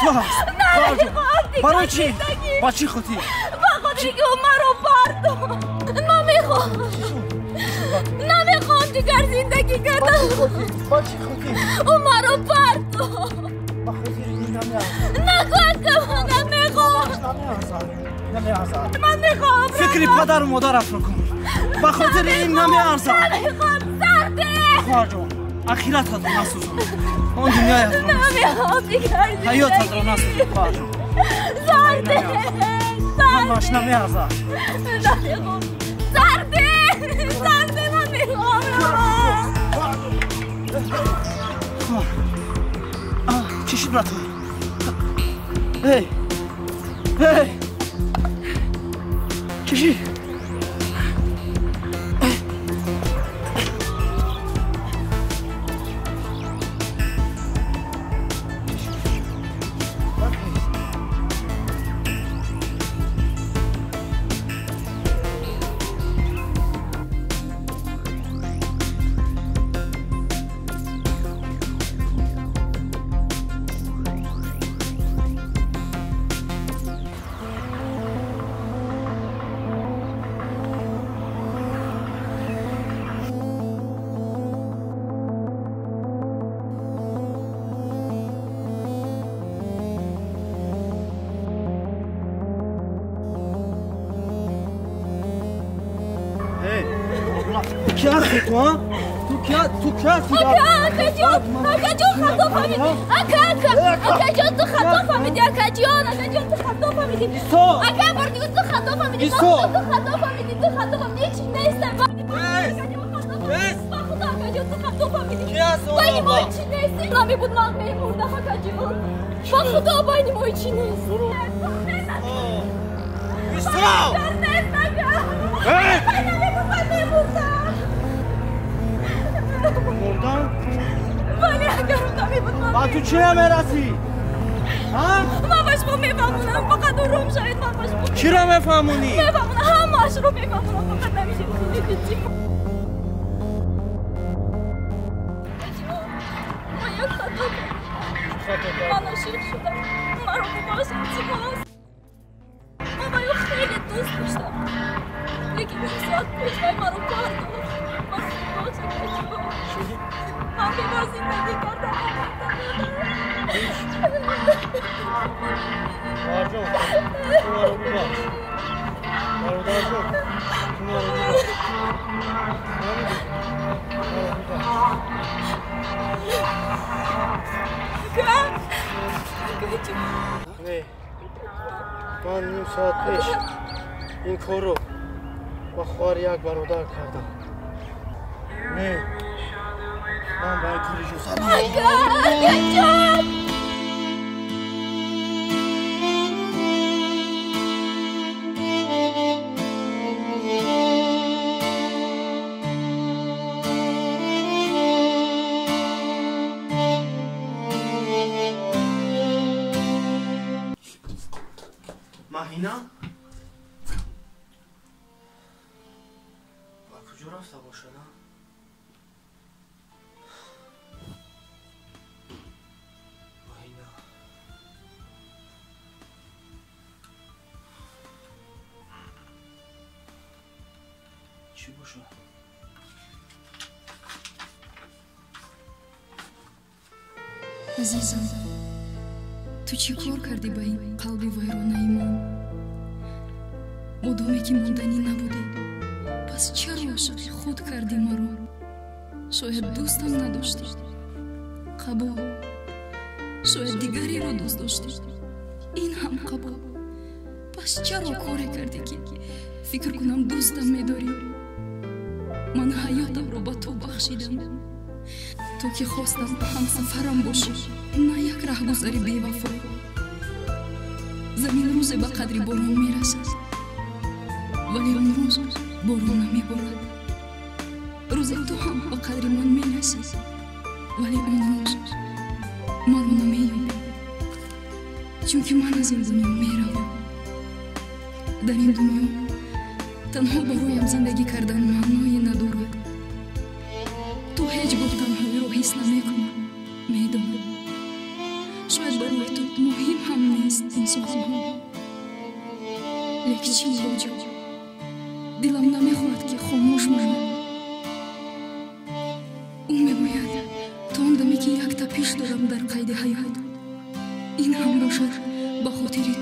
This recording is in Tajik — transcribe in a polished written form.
ту ҳаст. Барои чӣ? Ба чӣ хотир? Ба хотире ки ӯ маро партофт. Ман мехоҳам. Намехоҳам дигар зиндагӣ кардан. Ба чӣ хотир? Ӯ маро партофт. Ба хотири ин намеарзад. Нагӯ, ки намехоҳам. Намеарзад. Намеарзад. Ман мехоҳам. Фикри падару модаратро кун. Ба хотири ин намеарзад. Намехоҳам, сарде. Хоҳарҷон, ахирататро насӯзон. Он дунёятро намехоҳам дигар зиндагӣ. Ҳаётатро насӯзон, хоҳарҷон. Сарде. Ҳамаш намеарзад. Намехоҳам. Сарде. Сарде, ман мехоҳам. Чӣ шуд ба ту? Эй! Эй! Чӣ шуд? Ки ҳасти ту, а? Ту ки, ту ки ҳасти? Ака, акаҷон, акаҷон, хато фаҳмидӣ. Ака, ака, акаҷон, ту хато фаҳмидӣ, акаҷон, акаҷон, ту хато фаҳмидӣ. Исо! Ака, бор дигар ту хато фаҳмидӣ. Исо! Ту хато фаҳмидӣ, ту хато фаҳмидӣ. Ҳеҷ нест. Ба худо, акаҷон, ту хато фаҳмидӣ. Ки ҳаст он Байни мо абла? ҳеҷ нест. Намебуд, ман мемурдам, акаҷон. Ба худо, байни мо ҳеҷ нест. Исо! Нест, ака. Эй! Намебуд, ман мемурдам. Мурдан? Вале агар намебуд, ман Ба ту чӣ намерасӣ? Ҳа? Ман ба шумо мефаҳмонам, фақат ором шавед, ман ба шумо Чиро мефаҳмонӣ? мефаҳмонам, ҳамаашро мефаҳмонам, фақат намешавед. Ман як хато кардам. Ман ошиқ шудам. Маро бубахш, илтимос. Ман ба ӯ хеле дӯст доштам. Лекин ним соат пеш вай маро партофт. Ман бубахш, акаҷон. Ман бевар зиндагӣ кардам. Хоҳарҷон, ту маро бубахш. Бародарҷон, ту маро бубахш. Фаҳмидӣ? Маро бубахш. Ака, акаҷон. Не, ман ним соат пеш ин корро ба хоҳари як бародар кардам. Не, ман ба ин кор иҷозат Ака, акаҷон. Маҳина? Ба куҷо рафта бошад, а? Маҳина. Чӣ бошад? Азизам, ту чӣ кор кардӣ ба ин қалби вайронаи ман? Модоме ки монданӣ набудӣ, пас чаро ошиқи худ кардӣ маро? Шояд дӯстам надоштӣ? Қабул. Шояд дигареро дӯст доштӣ? Ин ҳам қабул. Пас чаро коре кардӣ, ки фикр кунам дӯстам медорӣ? Ман ҳаётамро ба ту бахшидам, то ки хостам ҳамсафарам бошӣ, на як раҳгузари бевафо. Замин рӯзе ба қадри борон мерасад, вале он рӯз борон намеборад. Рӯзе ту ҳам ба қадри ман мерасӣ, вале он рӯз маро намеёбӣ, чунки ман аз ин дунё меравам. Дар ин дунё танҳо бароям зиндагӣ кардан маъное надорад. Ту ҳеҷ гоҳ танҳоиро ҳис намекунӣ, медонам. Шояд барои ту муҳим нест ин суханҳо. Лекин чӣ илоҷо? Дилам намехоҳад, ки хомӯш монад. Ӯ мегӯяд, то он даме ки як тапиш дорам дар қайди ҳаёт, ин ҳам бошад, ба хотири